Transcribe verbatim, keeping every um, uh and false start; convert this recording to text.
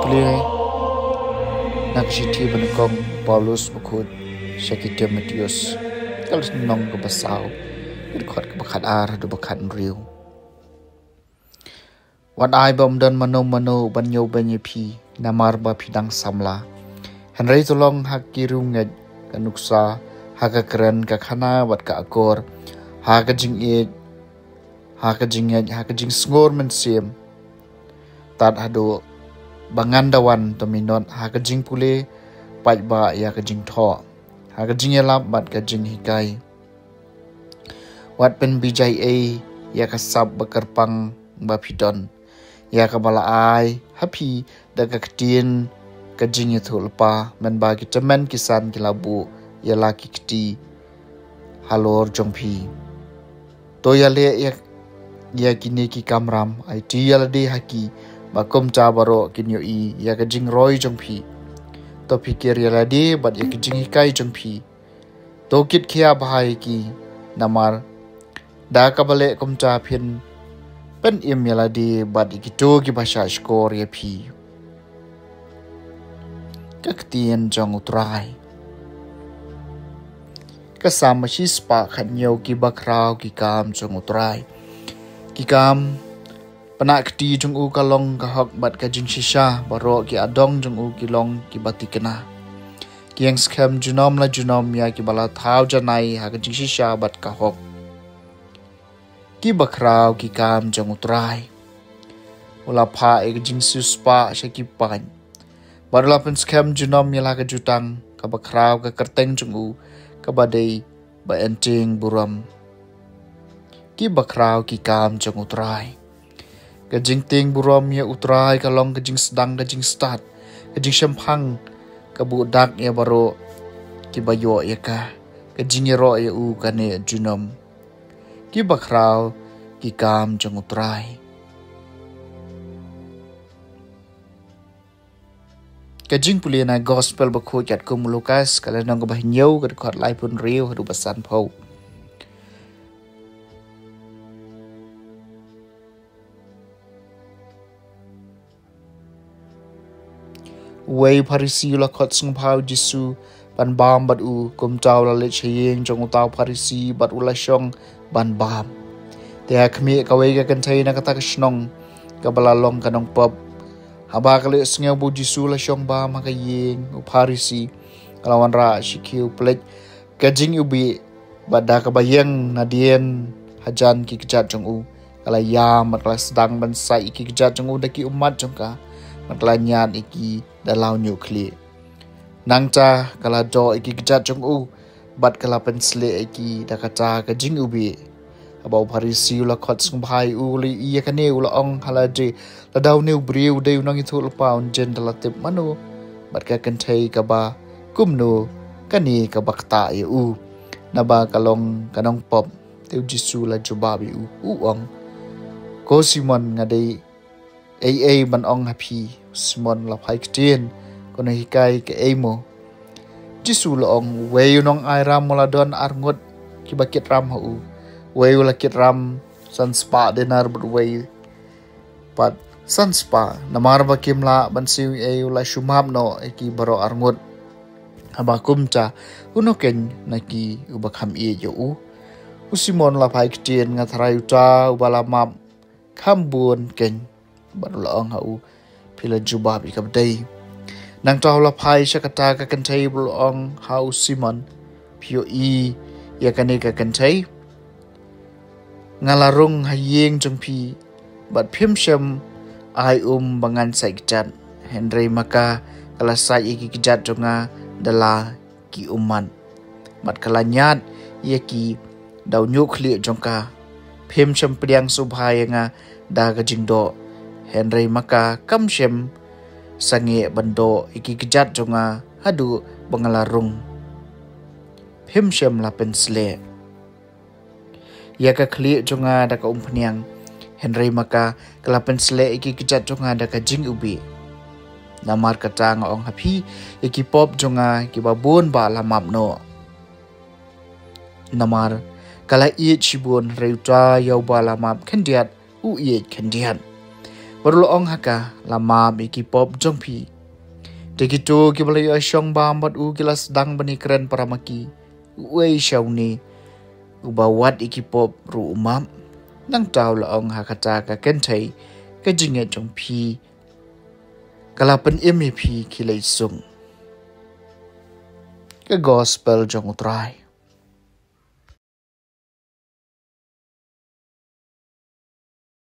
Pule na ka shithi ba nyngkong Paulus bakhuid sha ki Timotheus, ka lynnong kaba saw, ka dkhot kaba khatar haduh ba khathynriew. Wat ai ba ym don mano mano ban ïoh ban ïa phi, namar ba phi dang samla. Hynrei to long ha ki riewngeit ka nuksa, ha ka kren ka khana bad ka akor, ha ka jingïeit, ha ka jingngeit, ha ka jingsngur mynsiem. Tad haduh ba ngan da wan, to minot ha ka jingpule, paidbah ïa ka jingthoh, ha ka jingïalap bad ka jinghikai. Wat pynbijai ei ïa ka sap ba kyrpang ba phi don, ïa kaba la ai ha phi da ka ktien ka jingïathuhlypa, mynba ki tymmen ki san ki la buh ïa la ki kti halor jong phi. To ïaleh ïa, ïa kine ki kamram, aiti ïa lade ha ki, ba kumta baroh kin ïohi ïa ka jingroi jong phi. To phikir ïa lade bad ïa ka jinghikai jong phi. To kit khia bha ïa ki, namar da kaba leh kumta phin pynim ïa lade bad ïa kito kiba shahshkor ïa phi. Ka ktien jong U Trai. Ka Salm shispah khathynñiew. Ki bakhraw ki kam jong U Trai. Ki kam pynakti jong u ka long ka hok bad ka jingshisha, baroh ki adong jong u ki long kiba thikna. Ki ïeng skhem junom la junom ïa kiba la thaw janai ha ka jingshisha bad ka hok. Ki bakhraw ki kam jong U Trai. U la phah ïa ka jingsiewspah sha ki paid, bad u la pynskhem junom ïa la ka jutang. Ka bakhraw ka kyrteng jong u kaba dei ba yn tieng burom. Ki bakhraw ki kam jong U Trai. Ka jingtieng burom ïa U Trai ka long ka jingsdang ka jingstad, ka jingshemphang, ka buh dak ïa baroh kiba ïoh ïa ka. Ka jingïaroh ïa u ka neh junom. Ki bakhraw ki kam jong U Trai. Ka jingpule na Gospel bakhuid katkum u Lukas, ka lynnong kaba hynñiew, ka dkhot laiphew hynriew haduh ba sanphew. Uwei u Pharisi u la khot sngewbha ïa u Jisu ban bam bad u. Kumta u la leit sha ïing jong uta u Pharisi bad u la shong ban bam. Te ha khmih kawei ka kynthei na kata ka shnong, kaba la long ka nongpop, haba ka la ïohsngew ba u Jisu u la shong bam ha ka ïing u Pharisi, ka la wanrah sha u pyrshah ka jingiwbih, bad da kaba ïeng nadien hajan ki kjat jong u, ka la ïam bad ka la sdang ban sait ïa ki kjat jong u da ki ummat jong ka, bad ka la ñiad ïa ki da law ñiuh khlieh. Nangta ka la doh ïa ki kjat jong u bad ka la pynsleh ïa ki da kata ka jingiwbih. Haba u Pharisi u la khot sngewbha ïa u, u la ïohi ïa kane, u la ong ha lade, lada une u briew u dei u nongïathuhlypa, un jin da la tip mano bad ka kynthei kaba kumno, kane kaba ktah ïa u, naba ka long ka nongpop. Te u Jisu u la jubab ïa u, u ong, Ko Simon, nga dei ei ei ban ong ha phi? U Simon u la phai ktien, Ko Nonghikai, kaei mo? U Jisu u la ong, Uwei u nongai ram u la don arngut kiba kit ram ha u. Uwei u la kit ram san spah denar bad uwei pat san spah. Namar ba kim lah ban siew ei ei, u la shu map noh ïa ki baroh arngut. Haba kumta, uno keiñ na ki uba kham ïeit ïa u? U Simon u la phai ktien, Nga tharai uta uba la map kham bun keiñ. Bad u la ong ha u, Phi la jubab ïa kaba dei. Nangta u la phai sha kata ka kynthei bad u la ong ha u Simon, Phi ïohi ïa kane ka kynthei? Nga la rung ha ïing jong phi bad phim shym ai um ba ngan sait kjat, hynrei ma ka, ka la sait ïa ki kjat jong nga da la ki ummat, bad ka la ñiad ïa ki da u ñiuh khlieh jong ka. Phim shym pdiang sngewbha ïa nga da ka jingdoh, hynrei ma ka, kam shym sangeh ban doh ïa ki kjat jong nga haduh ba nga la rung. Phim shym la pynsleh ïa ka khlieh jong nga da ka umphniang, hynrei ma ka, ka la pynsleh ïa ki kjat jong nga da ka jingiwbih. Namar kata nga ong ha phi, ïa ki pop jong nga kiba bun bah la map noh. Namar ka la ïeit shibun, hynrei uta ïa uba la map khyndiat u ïeit khyndiat. Bad u la ong ha ka, la map ïa ki pop jong phi. Te kito kiba la ïoh shong bam bad u ki la sdang ban ïakren para ma ki, uwei sha une, uba wad ïa ki pop ruh u map. Nangta u la ong ha kata ka kynthei, ka jingngeit jong phi ka la pynim ïa phi, khie leit suk. Ka gospel jong u Trai.